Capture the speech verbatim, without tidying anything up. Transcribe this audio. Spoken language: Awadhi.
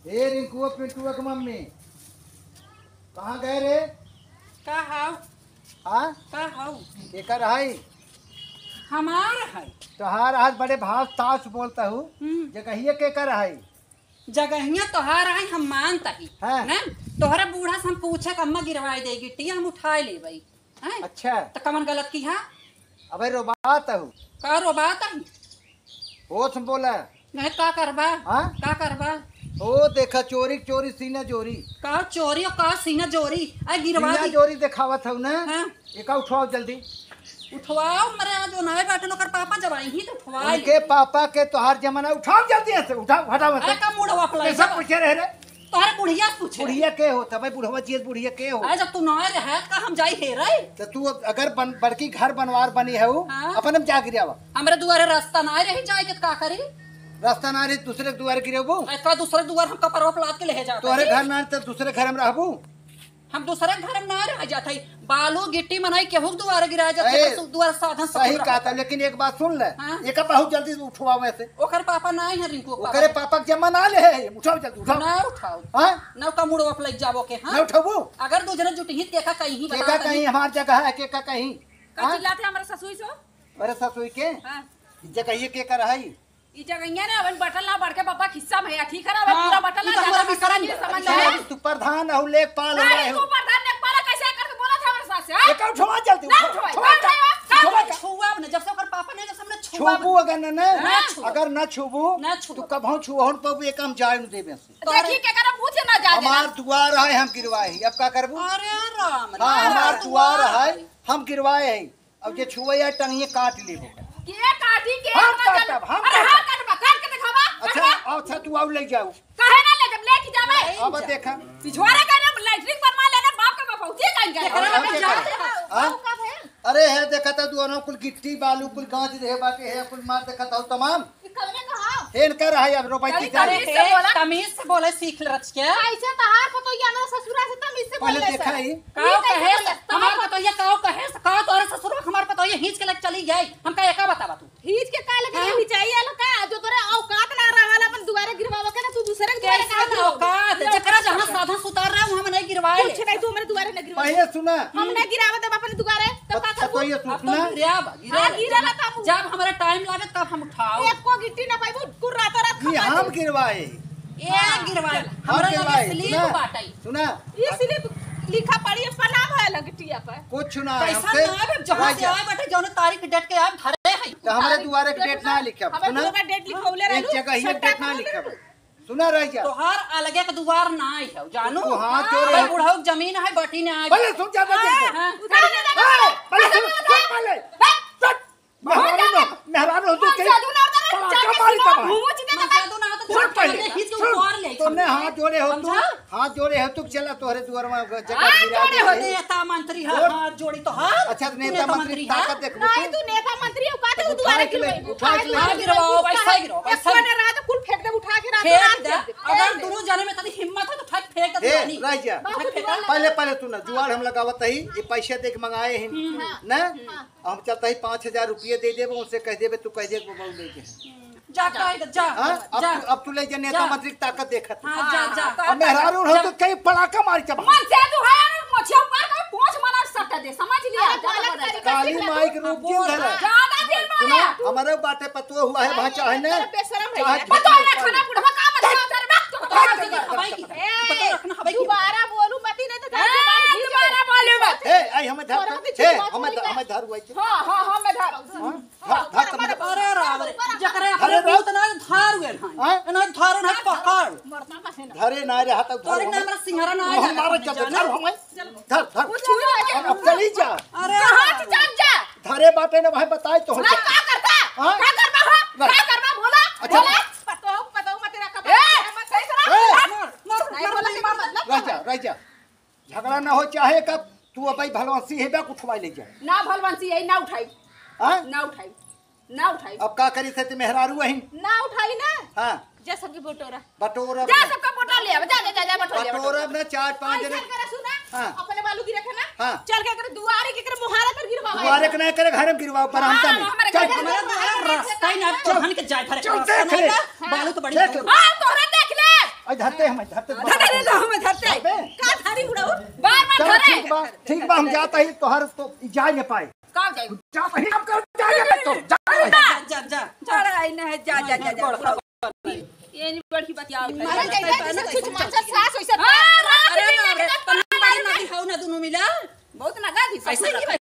ए रिंकुआ पिंटुआ के मम्मी, कहाँ गए रे? का हाउ? हाँ? का हाउ? केकर है? हमार है। तोहार आज बड़े भाव ताव से बोलत हू। हम्म। जगहिया केकर है? जगहिया तोहार है, हम मानत ही। हाँ। ना? तोहरे बूढ़ा से हम पूछे कि अम्मा गिरवाए दे गिट्टी, हम उठाए लेबई। हैं? अच्छा। त कवन गलत किहा? अबे रोबात हू। का रोबात हई? होश में बोला। नहीं, का करबा? हाँ? का करबा? ओ देखा, चोरी के चोरी सीना जोरी। का चोरी और का सीना जोरी? आ गिरवा सीना दी। जोरी देखावत हऊ ना? हाँ। एका उठवाओ जल्दी। उठवाओ, मरे आज ओनाए बाटन, ओकर पापा जब आई ही तो उठवाए उनके ले। पापा के तोहार जमाना, उठाओ जल्दी यहाँ से, उठाओ, हटाओ यहाँ से। अरे का मुड़वा फलाई कैसा जब? पूछे रहे रे? तोहरे बुढ़िया से पूछे। बुढ़िया के हो? तबे बुढ़वा जियत बुढ़िया के हो? अरे, जब तू ना रहे, का हम जाई हेरे? तो तू अगर बन-, बड़की घर बनवार बनी है वो, हाँ। अपन हम जा गिरावा। हमरे दुआरे रास्ता ना रही जाए के, का करी? रास्ता ना रही, दूसरे के दुआरे गिरेबू? अरे, का दूसरे दुआर हम कपड़वा पलाद के ले जाता तोहरे है? घर ना, तो दूसरे घर में रहबू? हम दूसरे घर में ना रह जात है। बालू गिट्टी मनई केहू के दुआरे गिरा जात है, ए, बस दुआर साधन सही कहा था, लेकिन एक बात सुन ले, हाँ। एका बहुत जल्दी उठवावे से। ओकर पापा ना है रिंकू के ओकरे पापा। पापा के जमा ना ले है, उठाओ जल्दी, उठाओ। ना उठाओ। हाँ? ना का मुड़वा पे लग जाबो के, हाँ? ना उठाबू? अगर दू जने जुटही त केका कहीं केका बता कहीं तनी। हमार जगह है, केका कहीं? का हाँ? चिल्लाते हमरा ससुई से? अरे ससुई के? हाँ। जगह ये केकर है? ई जगहिया ना, अबहिन बटल ना, बड़के पापा के हिस्सा में है, ठीक है ना, अबहिन हाँ, पूरा बटल तू ना, तो हमारा ज्यादा भी समझ समझ नहीं, है। तू प्रधान हऊ, लेखपाल हऊ, नहीं, नहीं तू हऊ। प्रधान लेखपाल कैसे करके बोला था हमारे साथ से, हाँ? एका उठवा जल्दी, ना उठवा, उठवा, उठवा, ना उठवा, उठवा, उठवा। छुआ ना, जब से ओकर पापा नहीं, जब से हमने छुआ छुबू ना। अगर ना, ना, ना छुआ। अगर ना छुबू, ना छुआ। तू कबहूँ छुआ हो न पाबू, एक हम जाए न देबे से। देखी के करब, मुझे ना जाए देना। हमार दुआर है, हम गिरवाए ही, अब का करबू? अरे राम, हाँ, राम, हमार राम, दुआर राम। है, हम गिरवाए ही। अब जे छुए या टंगिए काट लेबो। के काटी, के हम अपना काटब, हम अरे हाँ, काटब। काटबा, काट के दिखावा, अच्छा, काटबा। अच्छा, तू आउ ले जाओ। काहे ना ले जब लेके जावे? अब देखा। पिछवाड़ा का ना लैट्रिन बनवा लेना, बाप के बपौती जान के। केकरा अब लगे देखा। जाए? हाँ? का भइल? अरे है, देखा था दुआरों कुल गिट्टी, बालू, कुल गांज रहे बाटे है, कुल मार देखा था तमाम। ई कवने कहा? हेन कर रहा है अब रोपाई तनी की तमीज से बोला। तमीज से बोले सीख ले रच के। कैसे तहार पतोहिया ना ससुरा से तमीज से पहले बोले देखा से। ही। का ये कैसे कहे बोले? हमार पतोहिया का कहे से, का तोरे ससुरा हमार पतोहिया खींच के लेके चली गई। हमका एका बतावा तू। खींच के का लेके हाँ? खींचाई आलो का? जो तोरे औकात ना रहल अपन दुआरे गिरवावे के ना, तू दूसरे के दुआरे कैसे काहे गिरवावे? औकात? जेकरा जहाँ साधन सुतार रहे, वहाँ में नहीं गिरवाए। कुछ नहीं, तू हमरे दुआरे नहीं गिरवावे। पहले सुना। हम नहीं गिरावे देब अपन दुआरे, तो का करबू? पतोहिया तू अब तो सुना। गिरावा, हाँ, गिरावा। गिरावा तब। जब हमरा टाइम लागे, तब हम उठाओ। एको गिट्टी ना पाइबू, कुल रातों रात ये खपा हम दे। गिरवाए। ए, हाँ। गिरवाए। हम हमरा लगे गिरवाए, स्लिप सुना? बाटई। सुना? ये स्लिप लिखा पड़ी, पर ना भयल गिट्टिया पर। कुछ ना, कैसा हमसे ना आवे, जहाँ से राजा। आए बाटे, जौने तारीख डेट के आए, धरे है। तो हमारे तारीख दुआरे के डेट ना लिखा, हमारे सुना? दुआरे डेट लिखौले एक रहलू, जगह ये सट्टा डेट ना खाने लिखा। में। सुना रह जा। तोहार अलगे के दुआर ना आई है, जानू? तू हाथ जोड़े अरे है। बुढ़ऊ के जमीन है, बटी ना आई। पहले सुन जा, बटी हाँ, को। हाँ। उधर ले जा, ए, पहले सुन, सुन पहले। बस। सुन। मेहरारू हो ना, मेहरारू हो तू कहीं साधु ना होता ना, पड़ाका जाके मारी सुनो, तब। घूमो चिते मन ना। साधु ना हो तो सुन पहले, हित के सुन। ऊपर ले तूने चलो। हाथ जोड़े हो तू, समझा? हाथ जोड़े हो तू, चला तोहरे दुआर में जगह हाथ गिरा जोड़े दे। हो तू। नेता मंत्री है, बोल। हाथ जोड़ी तो हाथ। अच्छा, तू नेता नेता मंत्री मंत्री है? ताकत देख नहीं, तू। तू नेता मंत्री हो, का तू उठा दुआरे के ले, गिरवाई? उठा के ले। हाँ, गिरवाओ, पैसा गिरवाओ, पैसा एक मने रात कुल फेंक दे, उठा के रात फेंक रात दे। फेंक दे। अगर दुनू जने में तनी हिम्मत हो तो फेंक, फेंक दे ए, दुआरी। रह जा। उठा के फेंक। पहले, पहले तू ना, जुआड़ हम लगावत ही, ये पैसे दे के मंगाए हैं, हम्म। ना? हाँ। हम चलता ही पाँच हजार रुपये दे देबे, उनसे कह देबे, तू कह दे, बबू ले के। जा, जा, जा, हाँ? अब जा। तू, अब तू ले जा, नेता जा। मंत्री की ताकत देखत। हाँ, जा, जा। अब मेहरारू हो तो कई पड़ाका मारी चबा। मन से तू है, मोछिया ऊपर का पोंछ मारा सट दे, समझ लिया? अरे, ज्यादा गलत बोला। तरीका काली से माई के रूप बोल। जिन धरा। ज्यादा दिन में सुना, आया। हमारे बाटे पतोह हुआ है, भांचा है ना? तेरा बेशरम है। चाहे पतोह ना खाना बुढ़वा का बता, तेरे बाप तो पतोह रखना हवाई की। ए, पतोह रखना हवाई की। दोबारा बोलू मती, नहीं तो ए, दोबारा बोलू मत। ए, आई हमें धर, ए, हमें धर, हमें धर हुआ है। हाँ, हाँ, हाँ, मैं धर। हाँ? धर, धर, धर, अरे राम रे, जकरे अरे अपने राम। पूत ना धार हुए ना, हाँ? ना धार ना पकड़। धरे ना रहा तो तोरे धर ना हमें। हमरा सिंहारा ना हम जाना मारे है, चल, जाना। धर हमें। धर, धर। वो छुई ना अब, अब चली जा। अरे कहाँ से चल जा? धरे बाटे ना भाई, बताए तो हो ना, जा। का करता? हाँ? का करबा हो? ना। का करबा? बोला, अच्छा। बोला। पतो, पतो मत रखा, ए! मत सही तरह। ए! मार, मार, नहीं मार, बोला मार, के मार। मतलब रह जा, रह जा। झगड़ा ना हो चाहे कब, तू अब भाई भलवंसी है बा, उठवा ले जा। ना भलवंसी है, ना उठाई। हाँ? ना उठाई, ना उठाई। अब का करी से ते मेहरारू अहिन? ना उठाई ना। हाँ। जा सबके बटोरा। बटोरा जा ना। सबका बटोरा ले आवा, जा, जा, जा, जा, बटोरा ले आवा, बटोरा बटोरा। ना चार पाँच ऐसा जने। करा सुना, हाँ। अपने बालू गिरा के ना, हाँ। चल के एकरे दुआरे के एकरे मोहारा तर गिरवा दुआरे के ना करे, घर में गिरवा, पर हम हाँ, तनी। हमारे चल। घर में हमारा दुआरा रास्ता ही ना, चल। तोहन के जाए भरे चल, रास्ता देख नहीं ले। बा, बालू तो बड़ी देख ले। दूर। हाँ, तोहरा देख ले। आज धरते हम, धरते। धरे ले लो, हम धरते। अबे। का धरी बुढ़ऊ? बार बार चल, धरे। ठीक बा, ठीक बा, हम जाता ही, तोहर तो जाए न पाए। का जाए? जाता ही, हम कर जाए न पाए तो, जाए। जा, जा, जा, जा। जा रहा है ना, जा, जा, जा, जा। ये नहीं बढ़ी बतियाओ। अरे, जैसे कुछ माचा सास वैसे हाँ, रात अरे, दिन अरे, लेके पन्ना बाड़ी ना दिखाओ ना, दोनों मिला। बहुत ना गा दी, ऐसे ही